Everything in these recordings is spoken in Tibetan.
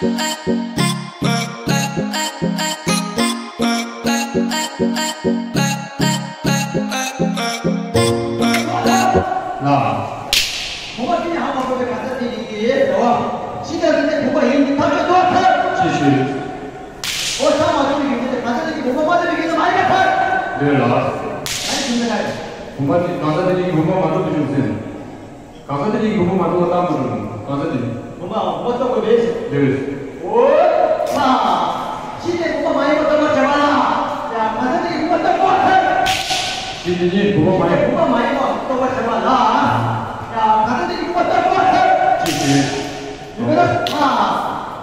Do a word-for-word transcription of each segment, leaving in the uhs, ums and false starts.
ལ། བུམ་པ་དེ་ནི་ཧ་མ་གོ་བའི་གང་ཟག་དེ་ཡིན་གྱི་རེད་བ། ཤི་དང་འདི་ནི་བུམ་པ་ཡིན་གྱི་ཐག་ཆོད་དོ་ཐལ། ཅི་ཞུ། འོ་ས་མ་གཏོགས་པའི་རྒྱུ་མཚན་དེ་གང་ཟག་དེ་གི་བུམ་པ་མ་ཐོབ་པའི་རྒྱུ་མཚན་མ་ཡིན་པ་ཐལ། འདོད་ལ། ཨ་ནི་རྒྱུ་མཚན་ལ། བུམ་པ་དེ་གང་ཟག་དེ་གི་བུམ་པ་མ་ཐོབ་པའི་རྒྱུ་མཚན། གང་ཟག་དེ་གི་བུམ་པ་མ་ཐོབ་པ་ལྟ་མ་རུང་གང་ཟག་དེ། བུམ་པ་བུམ་པ་ཐོབ་དགོས་རེད། འདོད། འོ། ས། ཤི་དེ་བུམ་པ་མ་ཡིན་པ་རྟོགས་པར་བྱ་བ་ལ། ཡ་གང་ཟག་དེ་གི་བུམ་པ་ཐོབ་དགོས་ཐལ། ཤི་དེ་ཉིད་བུམ་པ་མ་ཡིན། བུམ་པ་མ་ཡིན་པ་རྟོགས་པར་བྱ་བ་ལ། ཡ་གང་ཟག་དེ་གི་བུམ་པ་ཐོབ་དགོས་ཐལ། ཅི་ཞིག་ཡོད་ན། ཡ་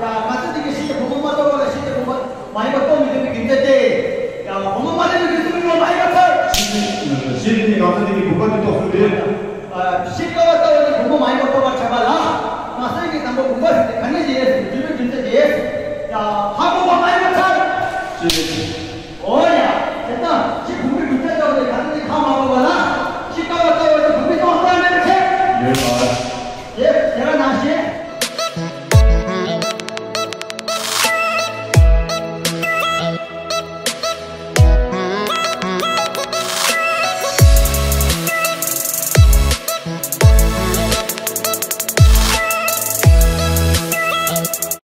གང་ཟག་དེ་གི་ཤི་དེ་བུམ་པ་མ་ཐོབ་པ་ལ་ཤི་དེ་བུམ་པ་མ་ཡིན་པ་རྟོགས་མི་ཐུབ་པའི་རྒྱུ་མཚན་དེ། ཡ་བུམ་པ་མ་ཐོབ་པའི་རྒྱུ་མཚན་མ་ཡིན་པ་ཐལ། ཤི་དེ་ཉིད་གང་ཟག་དེ་གི་བུམ་པ་དེ་རྟོགས་ཐུབ་པས། ཤི་དཀའ་བ་ལྟ་བུ་ནི་བུམ་པ་མ་ཡིན་པ་རྟོགས་པར་བྱ་བ་ལ། མ་སེང་གེ་དང་པོ་བུམ་པ་ཟེར་ཏེ་ག་ནས་བྱས་ཟེར་དུས་རྒྱུ་མཚན་དེ། ཡ་ཧ་གོ་བ་མ་ཡིན་པ་ཐལ། ཅི།